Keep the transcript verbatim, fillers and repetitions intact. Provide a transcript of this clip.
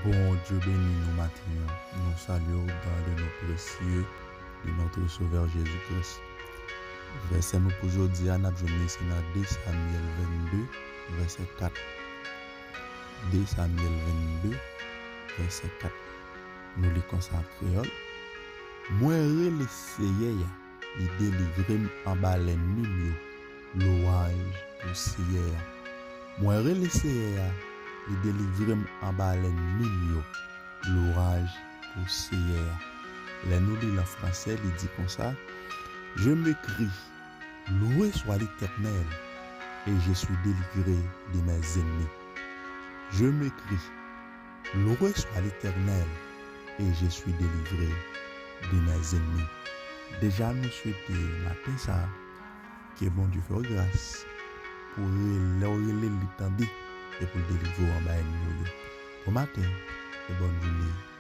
Bondye beni nou maten an. Nou salye w dans le nom précieux de notre Sauveur Jésus-Christ. Vèsè nou pou jodi a, n ap jwenn li se nan de Samyèl vennde, vèsè kat. de Samyèl vennde, vèsè kat. Nou li konsa an kreyòl. Mwen rele Seyè a, li delivre m anba lènmi m yo. Lwanj pou Seyè a. Mwen rele Seyè a, li delivre m anba lènmi m yo. Lwanj pou Seyè a. Lè nou li l an fransè, li di konsa, Je me crie, loué soit l'Éternel, et je suis délivré de mes ennemis. Je me crie, loué soit l'Éternel, et je suis délivré de mes ennemis. Deja nou swete maten sa a, ke Bondye fè w gras pou rele, lè w rele li tande, e pou l delivre w anba ènmi w yo. Bon maten, e bòn jounen.